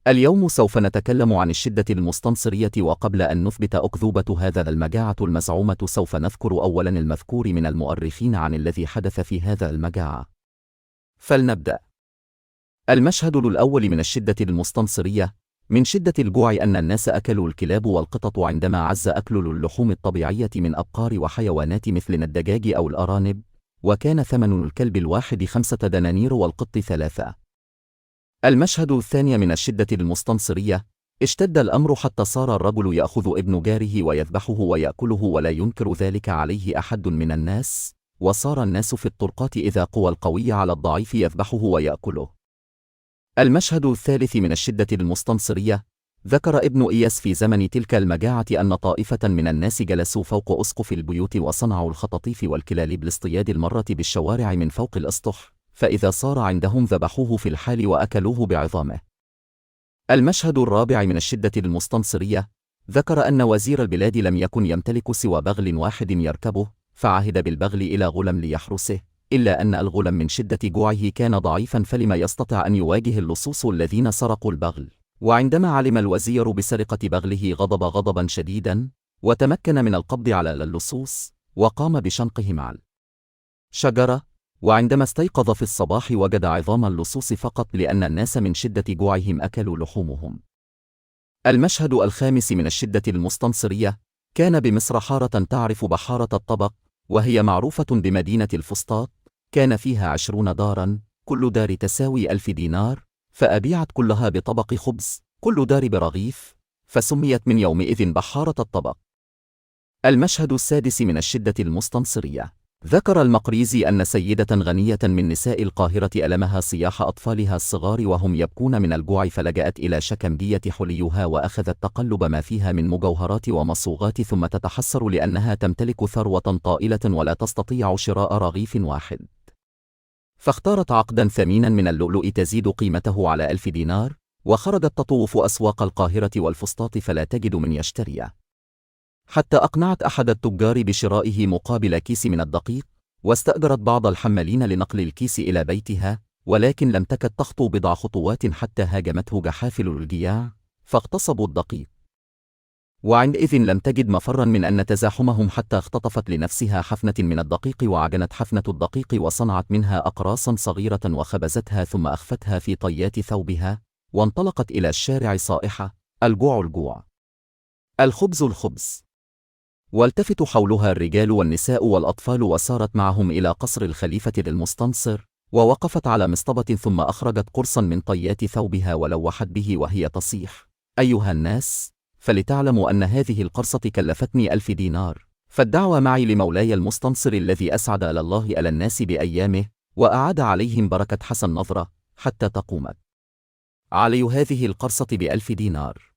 اليوم سوف نتكلم عن الشدة المستنصرية، وقبل أن نثبت أكذوبة هذا المجاعة المزعومة سوف نذكر أولاً المذكور من المؤرخين عن الذي حدث في هذا المجاعة. فلنبدأ. المشهد الأول من الشدة المستنصرية. من شدة الجوع أن الناس أكلوا الكلاب والقطط عندما عز أكل اللحوم الطبيعية من أبقار وحيوانات مثل الدجاج أو الأرانب، وكان ثمن الكلب الواحد 5 دنانير والقط 3. المشهد الثاني من الشدة المستنصرية. اشتد الأمر حتى صار الرجل يأخذ ابن جاره ويذبحه ويأكله ولا ينكر ذلك عليه أحد من الناس، وصار الناس في الطرقات إذا قوى القوي على الضعيف يذبحه ويأكله. المشهد الثالث من الشدة المستنصرية. ذكر ابن إياس في زمن تلك المجاعة أن طائفة من الناس جلسوا فوق أسقف البيوت وصنعوا الخطاطيف والكلاليب لاصطياد المرة بالشوارع من فوق الأسطح، فإذا صار عندهم ذبحوه في الحال وأكلوه بعظامه. المشهد الرابع من الشدة المستنصرية. ذكر أن وزير البلاد لم يكن يمتلك سوى بغل واحد يركبه، فعهد بالبغل إلى غلم ليحرسه، إلا أن الغلم من شدة جوعه كان ضعيفا فلم يستطع أن يواجه اللصوص الذين سرقوا البغل، وعندما علم الوزير بسرقة بغله غضب غضبا شديدا، وتمكن من القبض على اللصوص وقام بشنقهم على الشجرة، وعندما استيقظ في الصباح وجد عظام اللصوص فقط لأن الناس من شدة جوعهم أكلوا لحومهم. المشهد الخامس من الشدة المستنصرية. كان بمصر حارة تعرف بحارة الطبق، وهي معروفة بمدينة الفسطاط، كان فيها 20 دارا، كل دار تساوي 1000 دينار، فأبيعت كلها بطبق خبز، كل دار برغيف، فسميت من يومئذ بحارة الطبق. المشهد السادس من الشدة المستنصرية. ذكر المقريزي أن سيدة غنية من نساء القاهرة ألمها صياح أطفالها الصغار وهم يبكون من الجوع، فلجأت إلى شكمبية حليها وأخذت تقلب ما فيها من مجوهرات ومصوغات، ثم تتحسر لأنها تمتلك ثروة طائلة ولا تستطيع شراء رغيف واحد، فاختارت عقدا ثمينا من اللؤلؤ تزيد قيمته على 1000 دينار، وخرجت تطوف أسواق القاهرة والفسطاط فلا تجد من يشتريه، حتى أقنعت أحد التجار بشرائه مقابل كيس من الدقيق، واستأجرت بعض الحمالين لنقل الكيس إلى بيتها، ولكن لم تكد تخطو بضع خطوات حتى هاجمته جحافل الجياع فاغتصبوا الدقيق، وعندئذ لم تجد مفرا من أن تزاحمهم حتى اختطفت لنفسها حفنة من الدقيق وعجنت حفنة الدقيق وصنعت منها أقراصا صغيرة وخبزتها ثم أخفتها في طيات ثوبها، وانطلقت إلى الشارع صائحة: الجوع الجوع، الخبز الخبز. والتفت حولها الرجال والنساء والأطفال، وسارت معهم إلى قصر الخليفة المستنصر، ووقفت على مصطبة ثم أخرجت قرصا من طيات ثوبها ولوحت به وهي تصيح: أيها الناس، فلتعلموا أن هذه القرصة كلفتني 1000 دينار، فالدعوة معي لمولاي المستنصر الذي أسعد الله على الناس بأيامه وأعاد عليهم بركة حسن نظرة، حتى تقومت علي هذه القرصة ب1000 دينار.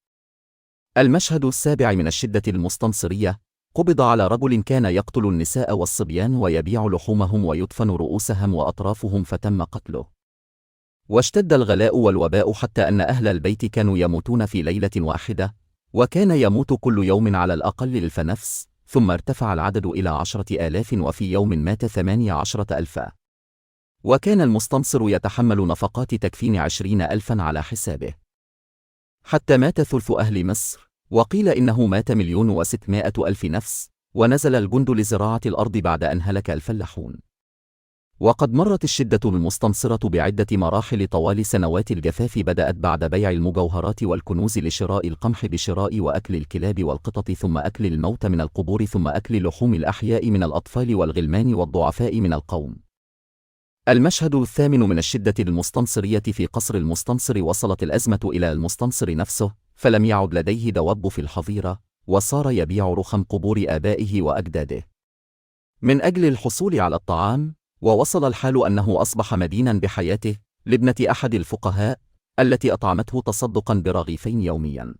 المشهد السابع من الشدة المستنصرية. قبض على رجل كان يقتل النساء والصبيان ويبيع لحومهم ويدفن رؤوسهم وأطرافهم، فتم قتله. واشتد الغلاء والوباء حتى أن أهل البيت كانوا يموتون في ليلة واحدة، وكان يموت كل يوم على الأقل 1000 نفس، ثم ارتفع العدد إلى 10,000، وفي يوم مات 18,000. وكان المستنصر يتحمل نفقات تكفين 20,000 على حسابه، حتى مات ثلث أهل مصر، وقيل إنه مات 1,600,000 نفس، ونزل الجند لزراعة الأرض بعد أن هلك الفلاحون. وقد مرت الشدة المستنصرة بعدة مراحل طوال سنوات الجفاف، بدأت بعد بيع المجوهرات والكنوز لشراء القمح بشراء وأكل الكلاب والقطط، ثم أكل الموت من القبور، ثم أكل لحوم الأحياء من الأطفال والغلمان والضعفاء من القوم. المشهد الثامن من الشدة المستنصرية. في قصر المستنصر وصلت الأزمة إلى المستنصر نفسه، فلم يعد لديه دواب في الحظيرة، وصار يبيع رخم قبور آبائه وأجداده من أجل الحصول على الطعام، ووصل الحال أنه أصبح مدينا بحياته لابنة أحد الفقهاء التي أطعمته تصدقا برغيفين يوميا.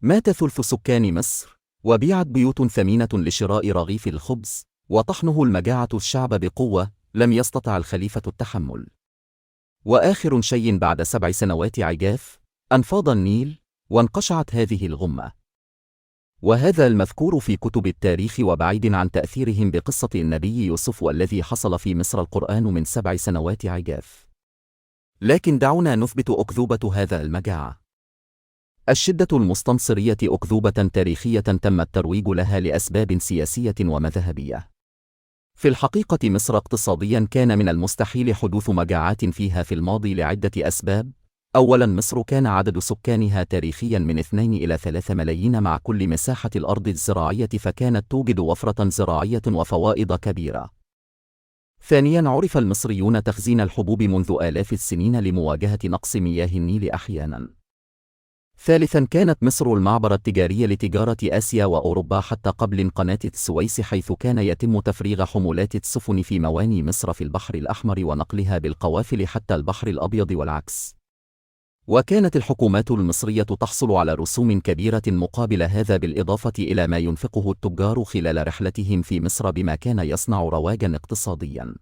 مات ثلث سكان مصر، وبيعت بيوت ثمينة لشراء رغيف الخبز، وطحنه المجاعة الشعب بقوة، لم يستطع الخليفة التحمل. وآخر شيء بعد 7 سنوات عجاف أنفاض النيل، وانقشعت هذه الغمة. وهذا المذكور في كتب التاريخ، وبعيد عن تأثيرهم بقصة النبي يوسف والذي حصل في مصر القرآن من 7 سنوات عجاف. لكن دعونا نثبت أكذوبة هذا المجاعة. الشدة المستنصرية أكذوبة تاريخية تم الترويج لها لأسباب سياسية ومذهبية. في الحقيقة مصر اقتصادياً كان من المستحيل حدوث مجاعات فيها في الماضي لعدة أسباب. أولاً، مصر كان عدد سكانها تاريخياً من 2 إلى 3 ملايين مع كل مساحة الأرض الزراعية، فكانت توجد وفرة زراعية وفوائض كبيرة. ثانياً، عرف المصريون تخزين الحبوب منذ آلاف السنين لمواجهة نقص مياه النيل أحياناً. ثالثاً، كانت مصر المعبر التجاري لتجارة آسيا وأوروبا حتى قبل قناة السويس، حيث كان يتم تفريغ حمولات السفن في مواني مصر في البحر الأحمر ونقلها بالقوافل حتى البحر الأبيض والعكس. وكانت الحكومات المصرية تحصل على رسوم كبيرة مقابل هذا، بالإضافة إلى ما ينفقه التجار خلال رحلتهم في مصر، بما كان يصنع رواجاً اقتصادياً.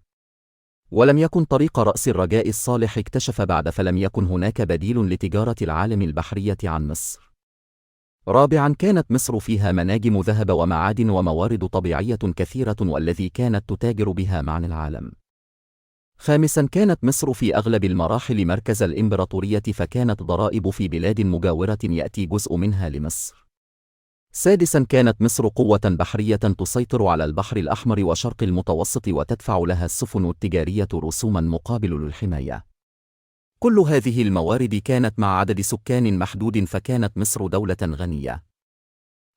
ولم يكن طريق رأس الرجاء الصالح اكتشف بعد، فلم يكن هناك بديل لتجارة العالم البحرية عن مصر. رابعاً، كانت مصر فيها مناجم ذهب ومعادن وموارد طبيعية كثيرة، والذي كانت تتاجر بها مع العالم. خامساً، كانت مصر في أغلب المراحل مركز الإمبراطورية، فكانت ضرائب في بلاد مجاورة يأتي جزء منها لمصر. سادساً، كانت مصر قوة بحرية تسيطر على البحر الأحمر وشرق المتوسط، وتدفع لها السفن التجارية رسوماً مقابل الحماية. كل هذه الموارد كانت مع عدد سكان محدود، فكانت مصر دولة غنية.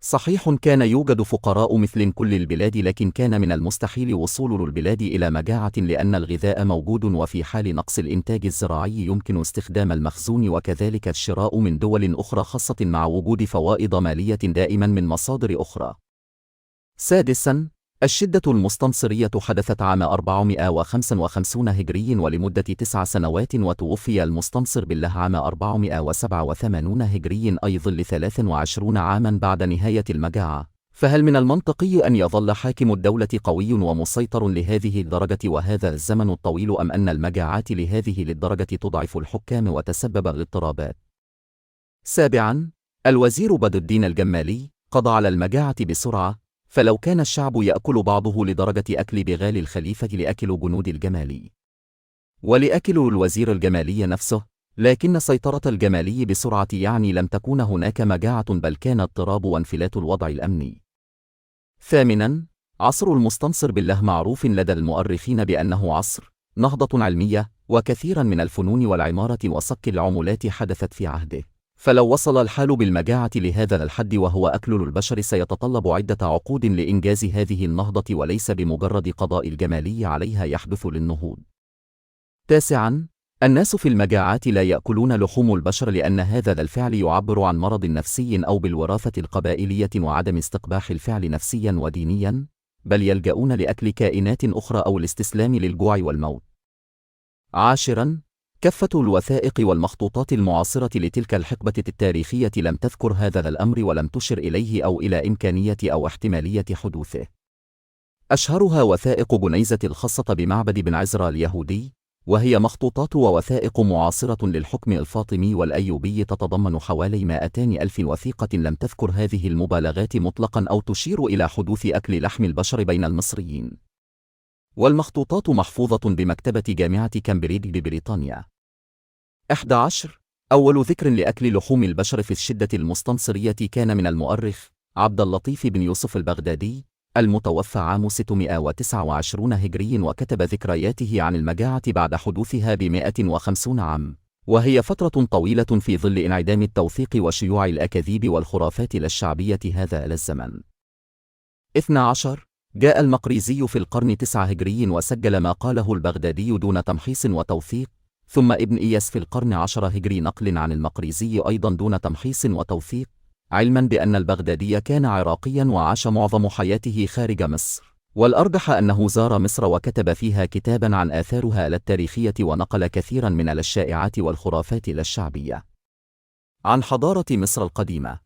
صحيح، كان يوجد فقراء مثل كل البلاد، لكن كان من المستحيل وصول البلاد إلى مجاعة، لأن الغذاء موجود، وفي حال نقص الإنتاج الزراعي يمكن استخدام المخزون وكذلك الشراء من دول أخرى، خاصة مع وجود فوائض مالية دائما من مصادر أخرى. سادساً، الشدة المستنصرية حدثت عام 455 هجري ولمدة 9 سنوات، وتوفي المستنصر بالله عام 487 هجري، أي ظل 23 عاماً بعد نهاية المجاعة. فهل من المنطقي أن يظل حاكم الدولة قوي ومسيطر لهذه الدرجة وهذا الزمن الطويل، أم أن المجاعات لهذه للدرجة تضعف الحكام وتسبب الاضطرابات؟ سابعاً، الوزير بدر الدين الجمالي قضى على المجاعة بسرعة، فلو كان الشعب يأكل بعضه لدرجة أكل بغال الخليفة لأكل جنود الجمالي ولأكل الوزير الجمالي نفسه، لكن سيطرة الجمالي بسرعة يعني لم تكون هناك مجاعة، بل كان اضطراب وانفلات الوضع الأمني. ثامناً، عصر المستنصر بالله معروف لدى المؤرخين بأنه عصر نهضة علمية، وكثيراً من الفنون والعمارة وصك العملات حدثت في عهده. فلو وصل الحال بالمجاعة لهذا الحد وهو أكل البشر، سيتطلب عدة عقود لإنجاز هذه النهضة، وليس بمجرد قضاء الجمالي عليها يحدث للنهوض. تاسعاً، الناس في المجاعات لا يأكلون لحوم البشر، لأن هذا الفعل يعبر عن مرض نفسي أو بالوراثة القبائلية وعدم استقباح الفعل نفسياً ودينياً، بل يلجؤون لأكل كائنات أخرى أو الاستسلام للجوع والموت. عاشراً، كافة الوثائق والمخطوطات المعاصرة لتلك الحقبة التاريخية لم تذكر هذا الأمر ولم تشر إليه أو إلى إمكانية أو احتمالية حدوثه. أشهرها وثائق جنيزة الخاصة بمعبد بن عزرا اليهودي، وهي مخطوطات ووثائق معاصرة للحكم الفاطمي والأيوبي، تتضمن حوالي 200,000 وثيقة لم تذكر هذه المبالغات مطلقا أو تشير إلى حدوث أكل لحم البشر بين المصريين. والمخطوطات محفوظة بمكتبة جامعة كامبريدج ببريطانيا. 11. أول ذكر لأكل لحوم البشر في الشدة المستنصرية كان من المؤرخ عبد اللطيف بن يوسف البغدادي المتوفى عام 629 هجري، وكتب ذكرياته عن المجاعة بعد حدوثها ب150 عام، وهي فترة طويلة في ظل انعدام التوثيق وشيوع الأكاذيب والخرافات الشعبية هذا الزمن. 12. جاء المقريزي في القرن 9 هجري وسجل ما قاله البغدادي دون تمحيص وتوثيق، ثم ابن إياس في القرن 10 هجري نقل عن المقريزي أيضا دون تمحيص وتوثيق، علما بأن البغدادي كان عراقيا وعاش معظم حياته خارج مصر، والأرجح أنه زار مصر وكتب فيها كتابا عن آثارها التاريخية، ونقل كثيرا من الشائعات والخرافات الشعبية عن حضارة مصر القديمة.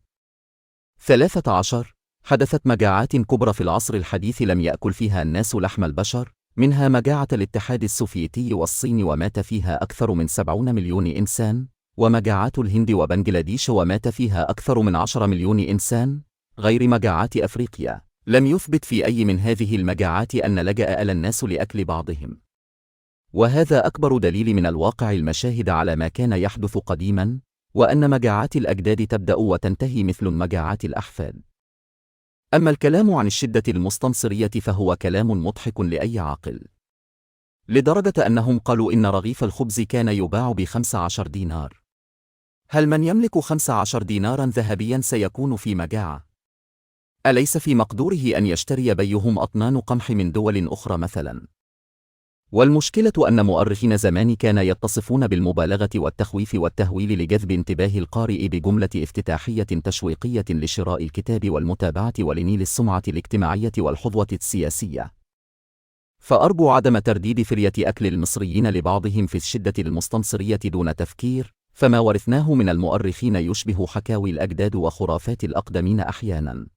13. حدثت مجاعات كبرى في العصر الحديث لم يأكل فيها الناس لحم البشر، منها مجاعة الاتحاد السوفيتي والصين ومات فيها أكثر من 70 مليون إنسان، ومجاعات الهند وبنجلاديش ومات فيها أكثر من 10 مليون إنسان، غير مجاعات أفريقيا. لم يثبت في أي من هذه المجاعات أن لجأ الناس لأكل بعضهم، وهذا أكبر دليل من الواقع المشاهد على ما كان يحدث قديما، وأن مجاعات الأجداد تبدأ وتنتهي مثل مجاعات الأحفاد. أما الكلام عن الشدة المستنصرية فهو كلام مضحك لأي عاقل، لدرجة أنهم قالوا إن رغيف الخبز كان يباع ب15 دينار. هل من يملك 15 دينارا ذهبيا سيكون في مجاعة؟ أليس في مقدوره أن يشتري بيهم أطنان قمح من دول أخرى مثلا؟ والمشكلة أن مؤرخين زمان كان يتصفون بالمبالغة والتخويف والتهويل لجذب انتباه القارئ بجملة افتتاحية تشويقية لشراء الكتاب والمتابعة ولنيل السمعة الاجتماعية والحظوة السياسية. فأرجو عدم ترديد فرية أكل المصريين لبعضهم في الشدة المستنصرية دون تفكير، فما ورثناه من المؤرخين يشبه حكاوي الأجداد وخرافات الأقدمين أحيانا.